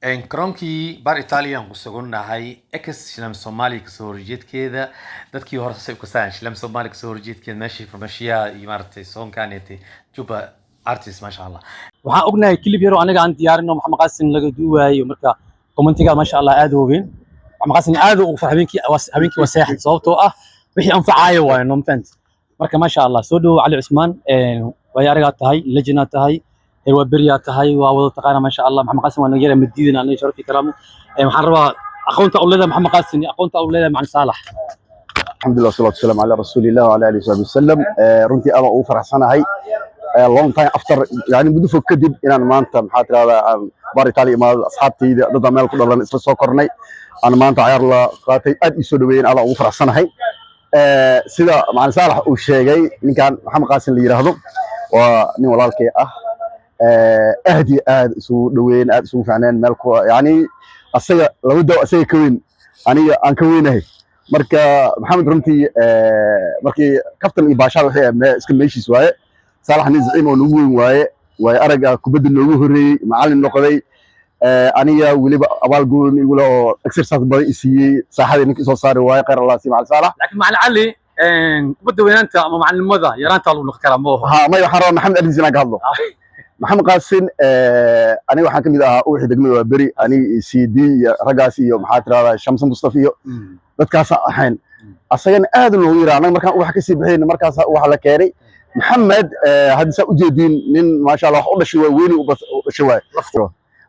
Garoonkii Bar Italian ku sugannahay, ex Shilam Soomaaliya kasoo horjeedkeeda. Dadkii hore say u kasaan Shilam Soomaaliya kasoo horjeedkeeda, meeshii farmashiyaha iyo maaragtay soonkaanete Juba Artist, maasha Allah. Waxaan ognahay clip yar oo aniga aan diyaarino, Maxamed Qaasim laga duuwaayo. Marka commentiga, maasha Allah, aad u weyn. Maxamed Qaasim aad ugu farxay habeenkii waa seexay, sababtoo ah wixii anfacaayo waayo, no fans. Marka maasha Allah, soo dhawow Cali Cusmaan. Way aragaa tahay, legend tahay, waa beriyaa tahay, waa wada taqaana, maasha Allah. Maxamed Qaasim waa naga yara madiidina, aniga sharafi karaamo. Waxaan rabaa aqoonta u leedahay Maxamed Qaasim iyo aqoonta u leedahay Macalin Saalax. Alxamdulillah, wasalaatu wasalaamu calaa rasuulillah wala alihi wasaxbi wasalam. Runtii aad baan ugu faraxsanahay long time after, yani muddo fog kadib, inaan maanta, maxaa tirahdaa, aan Bar Italia imaado. Asxaabtayda, dadaan meel ku dhalan, isla soo kornay, aan maanta cayaar la qaatay, aad ii soo dhaweeyeen, aad baan ugu faraxsanahay. Sida Macalin Saalax uu sheegay, ninkan Maxamed Qaasim la yidhaahdo waa nin walaalkay ah. Aad iyo aad isugu dhaweyn, aad isugu fiicneen meel ku, yani asaga laba daw asaga ka weyn, aniga aan ka weynahay. Marka Maxamed runtii markii kaftan iyo baashaal waxay ahayd iska meeshiis waaye. Saalax nin zaciim oo nagu weyn waaye, waaye aragga kubadda noogu horreeyey, macallin noqday. Aniga weliba abaal goon igula oo exercise badan i siiyey, saaxadii ninka isoo saari waaye. Khayr Allah sii Macalin Saalax. Laakiin Macalin Cali, kubadda weynaanta ama macalinimada yaraanta lagu noqon karaa, ma oho? Ha, may, waxaan rabaa Maxamed arrintiis inaan ka hadlo. Maxamed Qaasin, aniga waxaan ka mid ahaa uwixii degmada waa beri, aniga iyo CD iyo raggaas iyo, maxaa tirahdaa, Shamsan Mustafa iyo dadkaasaan ahayn. Asagana aad loogu yiraa annaga markaan ubax kasii bixayna, markaas waxa la keenay Maxamed. Hadda saa ujeediin, nin maasha Allah wax u dhashay waa, weyni u dhashay waay.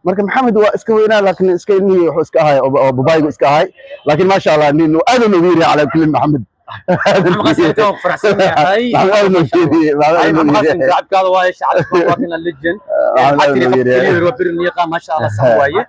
Marka Maxamed waa iska weynaa, laakiin iska ilmihii wuxuu iska ahay oo babaygu iska ahay, laakiin maasha Allah nin aad loogu yiri calaa kulli Maxamed. Maxamed Qaasim inta waa faraxsan yahay. Maxamed aad loogu yiri. Ay, Maxamed Qaasim saaxiibkaada waaye, shacabka waa kana legend. Maxamed waxaa aad tiri loogu qof yiri. keliya waa beri niyaqa, maasha Allah, sax waaye.